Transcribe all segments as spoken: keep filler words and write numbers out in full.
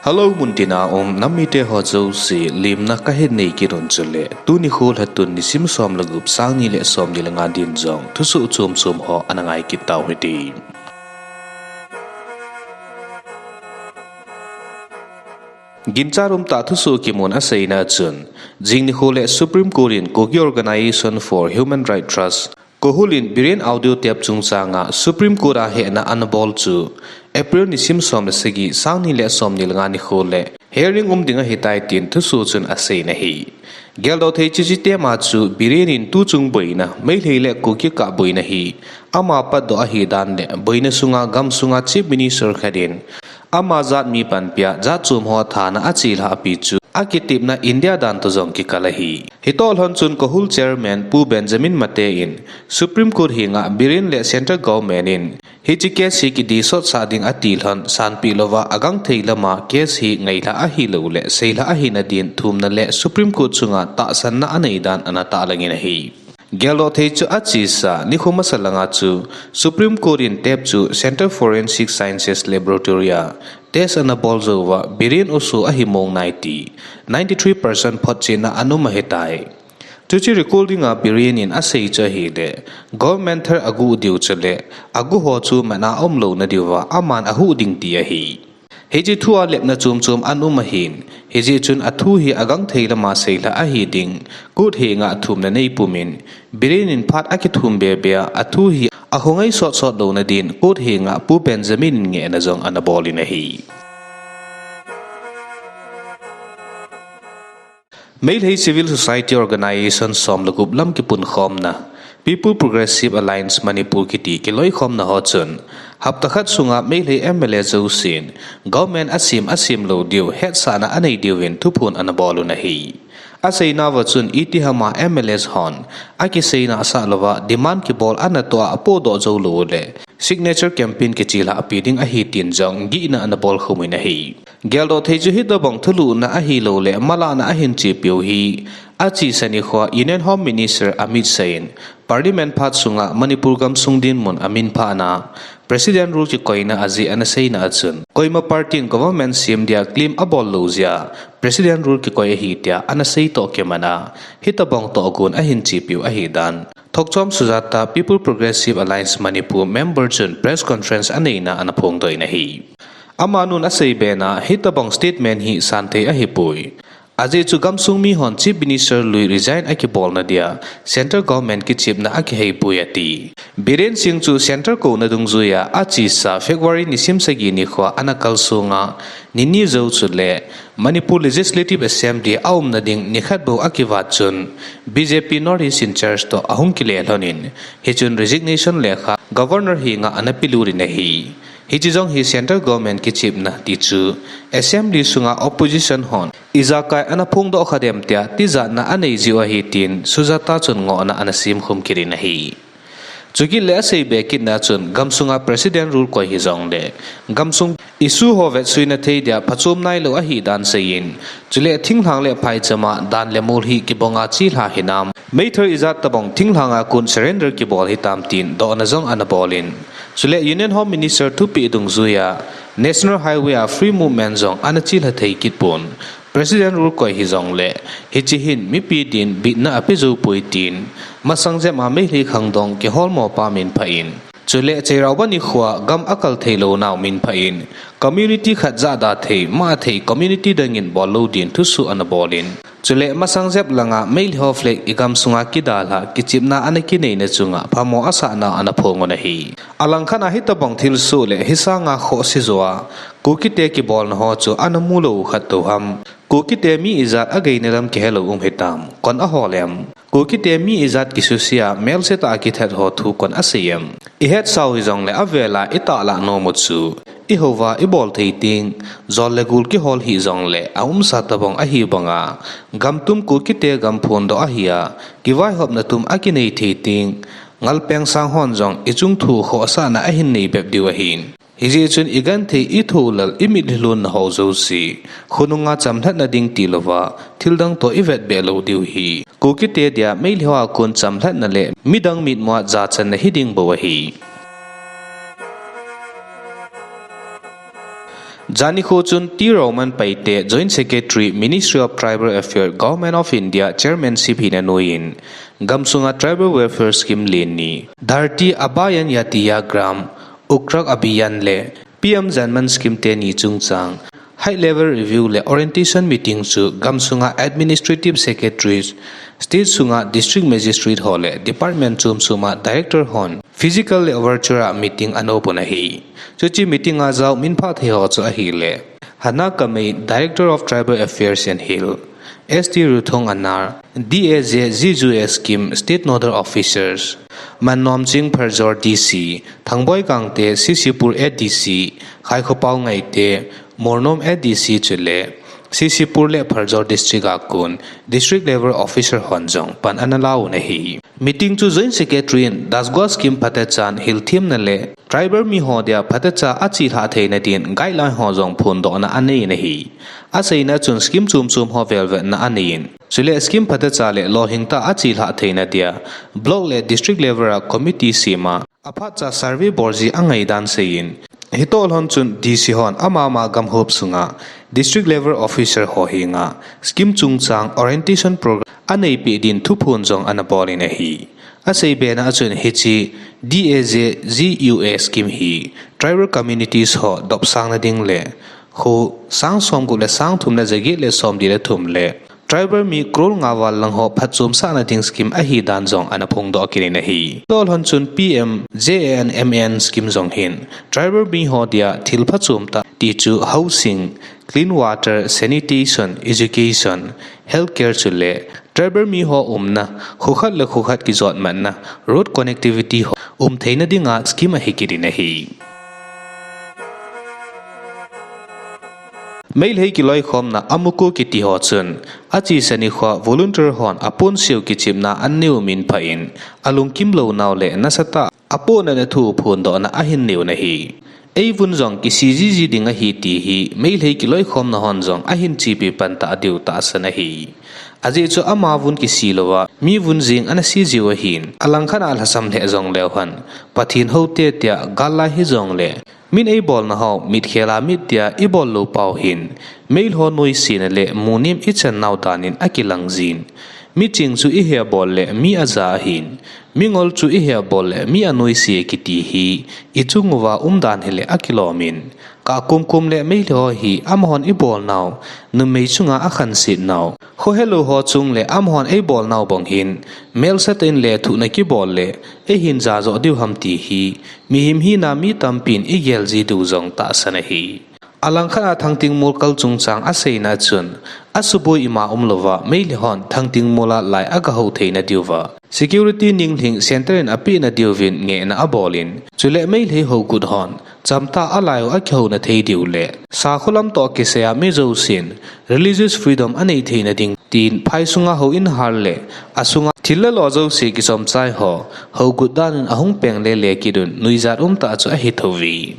Hello, muntina um nam mite ho jouse, lemna kahin nei kit un chule, tuni nikho lhatun nisim som le gup, sang ni le som ni le nga din jong thusoh chom chom ho ana ngai kit tau hite. Ginchat umtah thusoh kimun aseina chun, jing nikho le Supreme Court in Kuki Organization for Human Rights Trust, KOHUR in Biren audio tape chungchanga Supreme Court a hehna ana bol chu April nisim som le sagi, sang ni le som ni le nga nikho le hearing um ding ahitai tin thusoh chun aseina ahi. Geldoh thei chu hiche tape a chu Biren in tuchung boina, Meitei le Kuki kah boina hi ama patdoh ahidan le boina sunga gamsunga Chief Minister khat in ama jat mi panpia jat chom ho thana achelhahpi chu akitepna India dan toh jong kikal ahi. Hitoh lhon chun KOHUR Chairman Pu Benjamin Mate in Supreme Court henga Biren le Central Government in hiche case hi kidih sotsah ding ati lhon sanpeh louva agangthei lama case hi ngailhah ahilouleh seilhah ahina din thumna le Supreme Court chunga tahsanna anei dan ana tahlang in ahi. Geldoh thei chu achesa nikho masa langa chu Supreme Court in tape chu Central Forensic Sciences Laboratory a test ana bol jouva Biren u soh ahi mong nai ti ninety three percent photchetna ana um ahitai. Chuche recording a Biren in asei chu ahile, government thar aguh diu chule aguh ho chu man a umlouna diuva aman ahuh ding ti ahi. Hiche thu a lepna chom chom ana um ahin, hijeh chun athu hi agangthei lama seilhah ahi ding, court henga thumna nei pumin, Biren in phat akithum bebe a athu hi ahungai sotsot louna din court henga Pu Benjamin in ngehna jong ana bol in ahi. Meitei Civil Society Organization som le gup lam kipunkhomna People Progressive Alliance Manipur kiti kiloikhomna ho chun, hapta khat sunga Meitei M L A jousen government asem asem lou diu hetsahna anei diuvin thuphon ana bol un ahi. Aseinauva chun itihama M L As hon akiseina asah louva demand kibol ana toh a apohdoh jou lou uleh signature campaign kichelhahpi ding ahi tin jong gihna ana bolkhum in ahi. Geldoh thei chu hitobang thulhuhna ahilouleh malahna ahin chepiu hi achesa nikhoa Union Home Minister Amit Shah in Parliament phat sunga Manipur gamsung dinmun aminphahna President Rule kikoina ajeh ana seina a chun, koima party in government sem dia claim abol lou jeh a President Rule kikoi ahi tia ana seitoh kiman a, hitobang tohgon ahin chepiu ahidan Thokchom Sujata, People Progressive Alliance Manipur member chun press conference aneina ana phongdoh in ahi. Amanun aseibe na, hitobang statement hi santhei ahipoi. Ajeh chu gamsung mihon Chief Minister lui resign akibolna dia Central Government kichepna akiheipoi ati. Biren Singh chu Central kouna dungjuia achesa February nisim sagi nikhoa ana kalsonga nini jou chule Manipur Legislative Assembly aumna ding nikhat bou akivat chun B J P North East in-charge toh ahung kile lhonin, hichun resignation lekha Governor henga ana pelut in ahi. Hiche jong hi Central Government kichepna ti chu Assembly sunga opposition hon ijakai ana phongdoh kha dem tia tijatna anei jiu ahi tin Sujata chun ngohna ana semkhum kit in ahi. Chukit le aseibe kitna chun gamsunga President Rule koi hijongle gamsung issue ho vetsuina thei dia phachom nailou ahidan seiyin, chule thinglhang le phaichama dan le mol hi kibonga chelha hinam, meithal ijat tobang thinglhanga kon surrender kibol hitam tin dohna jong ana bolin, chule Union Home Minister thupeh dungjuia National Highway a free movement jong ana chelha thei kitpon. President Rule koi hijongle hiche hin mipi din bitna ape joupoi tin, masang jep a Meitei khangdong kiholmo pa minphah in, chule Cheiraoba nikhoa gam akal theilou nau minphah in, community khat jahda thei, mah thei community dangin bollou din thusoh ana bolin, chule masang jep langa Meitei ho flag igamsunga kidalha kichepna ana kineina chunga phamo asahna ana phong un ahi. Alangkhat a hitobang thilsoh le hisanga khohse joa Kukite kibolna ho chu ana mulou khat tou ham? Kukite mi ijat ageina lam kihelou um hitam? Kon ahol em? Kukite mi ijat kisuse a melsetah a kithat ho thu kon asei em? Ihetsau hijongle avela itahlah nomu chu ihouva ibol thei teng, jol le gol kihol hih jongle aumsa tobang ahi banga, gamtum Kukite gam phondoh ahia, kivaihopna tum akinei thei teng, ngalpeng sang hon jong ichung thu khohsahna ahin nei bep diu ahin. Hijeh chun igenthei, ithoulal, imitlhi lonna ho jouse, khonunga chamlhatna ding tilouva thildang toh ivetbeh lou diu ahi. Kukite dia Meitei hoa kon chamlhatna le midang mitmua jachanna hiding bou ahi. Jani kho chun T Roman Paite, Joint Secretary, Ministry of Tribal Affairs, Government of India, Chairmanship hin anoiyin, gamsunga Tribal Welfare Scheme len ni, Dharti Abhayan Jatiya Gram Utkarsh Abhiyan le P M Janman Scheme teni chungchang High Level Review le Orientation Meeting chu gamsunga Administrative Secretaries, State sunga District Magistrate ho le Department chom choma Director hon physical le virtual a meeting anopon ahi. Chuche meeting a jao minphat thei ho chu ahile, Hana Kamei, Director of Tribal Affairs and Hill, S T Ruthong Anar, D A J G U S Scheme State Nodal Officers, Mannomching Pherzawl D C, Thangboi Gangte, C C Pur A D C, Khaikhopao Ngaite, Mornom A D C chule C C Pur le Pherzawl District a kon District Level Officer hon jong pan ana lauvin ahi. Meeting chu Joint Secretary in Dasgua Scheme phatechan hilthemna le Tribal mi ho dia phatecha achelhah theina din guideline ho jong phondohna aneiyin ahi. Aseina chun scheme chom chom ho velvetna aneiyin, chule scheme phatecha le lolhing tah a achelhah theina dia Block le District Level a committee sema aphatcha survey bolji angaidan seiyin, hitoh lhon chun D C hon amama gamhop sunga District Level Officer ho henga scheme chungchang orientation program aneipeh din thuphon jong ana bolin ahi. Asei bena a chun hiche D A J G U S Scheme hi Tribal Communities ho dopsangna ding le kho sang somgup le sang thum le jaget le somli le thum le Tribal mi crore nga val lang ho phatchomsahna ding scheme ahidan jong ana phongdoh kit in ahi. Hitoh lhon chun P M J A N M A N Scheme jong hin Tribal mi ho dia thil phachom tah ti chu housing, clean water, sanitation, education, healthcare chule Tribal mi ho umna, khokhat le khokhat kijotmatna, road connectivity ho umtheina dinga scheme ahi kit in ahi. Meilhei kiloikhomna Amuku kiti ho chun, achesa nikhoa volunteer hon aponsil kichepna aneiu minpha in, alungkim lounau le nasatah a apohnatna thu phondohna ahin neiu ahi. Eivun jong kise jiji ding ahi ti hi Meilhei kiloikhomna hon jong ahin chepi pan tah diu tahsan ahi. Ajeh chu amavun kise louva, mivun jeng ana se jiu ahin, alangkhat a lhasam lheh jongleu hen, Pathen houte tia gal lai hijongle, min eibolna ho mitkhel a mit tia ibol lou pau hin, Meilhei ho noisena le munem ichan nau dan in akilang jin. Miching chu ihe bol le mi aja ahin, mingol chu ihe bol le mi anoise kiti hi ichung uva umdan hile akilom in, kah kumkum le Meilhei ho hi amahon ibolnau, numei chunga akhansetnau, khohelou ho chung le amahon eibolnau bang hin, melsatah in lethuhna kibol le eihin jajoh diu ham ti hi mihem hina mi tampin igel ji diu jong tahsan ahi. Alangkhat a Thangtingmol kal chungchang aseina chun, asuboi ima umlouva Meilhei hon Thangtingmol a lai agahou theina diuva security ninglhing centre in apehna diuvin ngehna abolin, chule Meilhei hougut hon chamtah a lai u akihouna thei diu le sakholam toh kisaiya mi jousen religious freedom anei theina ding tin phai sunga houin har le asunga thil le lo jouse kichomchai ho hougut dan in ahung peng lele kit un nuijat umtah chu ahi thouve.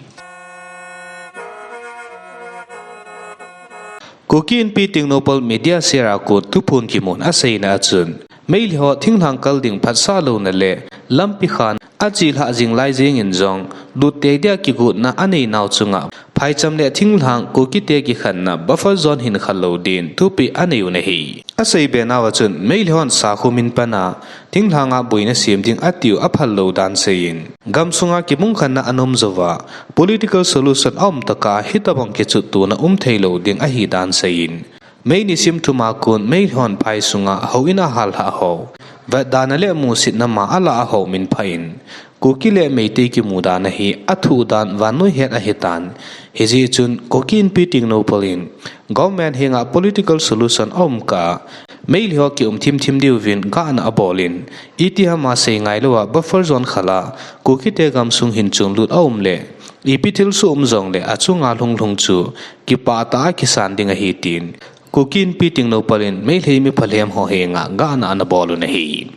Kuki Inpi Tengnoupal Media Cell a kon thuphon kimun aseina a chun, Meilhei ho thinglhang kal ding phatsah louna le lampi khan achelhah jing lai jengin jong, luttei dia kigotna aneinau chunga phaicham le thinglhang Kukite kikhenna buffer zone hinkho lou din thupeh aneiu ahi. Asei benauva chun, Meilhei hon sakho min pana thinglhanga boina sem ding atiu aphal lou dan seiyin, gamsunga kimungkhanna anom jouva political solution aum tokah hitobang kichuttona umthei lou ding ahidan seiyin, May nisim thuma kon Meilhei hon phai sunga houin ahallhah ho, vetdana le musitna ma alah ho minpha in, Kuki le Meitei kimudan ahi athuh dan vannoi het ahitan. Hijeh chun Kuki Inpi Tengnoupal in government henga political solution aum kah a Meilhei ho kium thimthim diuvin gahna abolin, itihama seingai louva buffer zone khala Kukite gamsung hin chunlut aum le, ipi thilsoh um jongle achunga lhunglhung chu kipah tah a kisan ding ahi tin, Kuki Inpi Tengnoupal in Meilhei miphalhem ho henga gahna anabol un ahi.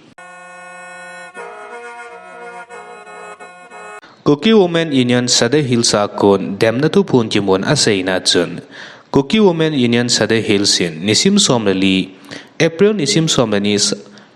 Kuki Women Union Sadar Hills a kon demna thuphon kimun aseina chun, Kuki Women Union Sadar Hills in nisim som le li, April nisim som le ni,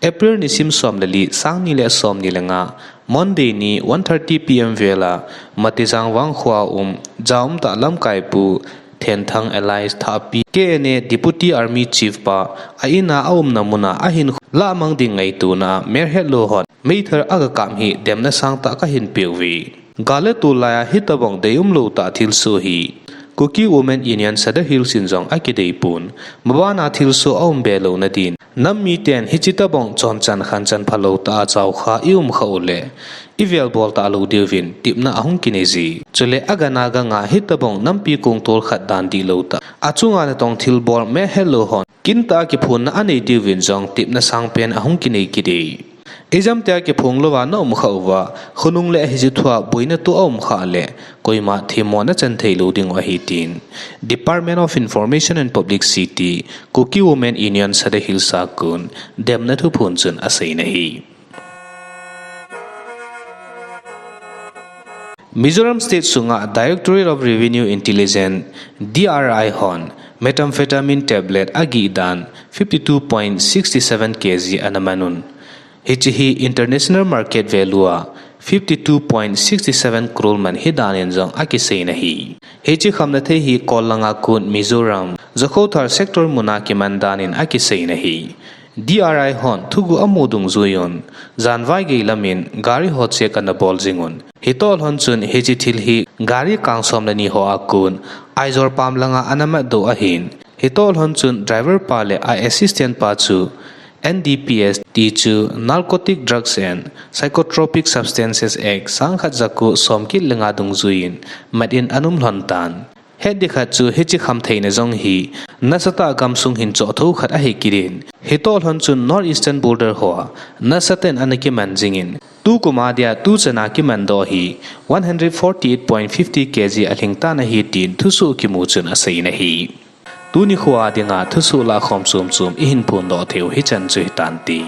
April nisim som le li, sang ni le som ni le nga, Monday ni one thirty P M vel a, Matijang Vangkhoa um, jaum tah lamkaipu, Thenthang alias Thahpi, K N A Deputy Army Chief pa a in a aumna mun a ahin lah mang ding ngaitona a Meher Hetlo hon meithal aga kap hi demna sangtah kahin peuve. Gal le tol laiya hitobang deium lou tah thilsoh hi Kuki Women Union Sadar Hills in jong akidei pon, maban a thilsoh aum be louna din nam miten hiche tobang chonchan khanchan phalou tah a chaokha i um khah uleh i velbol talou diuvin tepna ahung kinei ji. Chule agana ganga hitobang nampi kong tolkhat dan dihlou tah achunga natong thilbol Meher Hetlo hon kintah a kiphonna anei diuvin jong tepna sangpen ahung kinei kit e. Exam tia kiphong louva na um khah uva, khonung le hiche thua boina toh a um khah leh koima themmo na chan theilou dingu ahi tin Department of Information and Publicity, Kuki Women Union Sadar Hills a kon demna thuphon chun aseina ahi. Mizoram State sunga Directorate of Revenue Intelligence, D R I hon methamphetamine tablet agih dan fifty two point six seven K G ana man un. Hiche hi international market value a fifty two point six seven crore man hi danin jong akiseina ahi. Hiche khamna thei hi kol langa kon Mizoram, Zokhowthar sector muna kiman danin akiseina ahi. D R I hon thuguh amu dungjuiyun, janvai gei lamin gari ho check ana bol jingun. Hitoh lhon chun hiche thil hi gari kang som le ni hoa kon Aizawl pam langa ana matdoh ahin. Hitoh lhon chun driver pa le a assistant pa chu N D P S tichu Narcotic Drugs and Psychotropic Substances Act sangkhat jako somget le nga dungjuiyin mat in ana um lhon tan. Hetding khat chu hiche khamtheina jong hi nasatah a gamsung hin choh thou khat ahi kit in. Hitoh lhon chun North Eastern border hoa nasatah in ana kiman jingin, tukum a dia tuchana kimandoh hi one hundred forty eight point fifty K G alhing tan ahi tin thusoh kimu chun aseina ahi. Tuni khoa dinga thusoh lahkhom chomchom ihin phondoh theiu hichan chu hitante.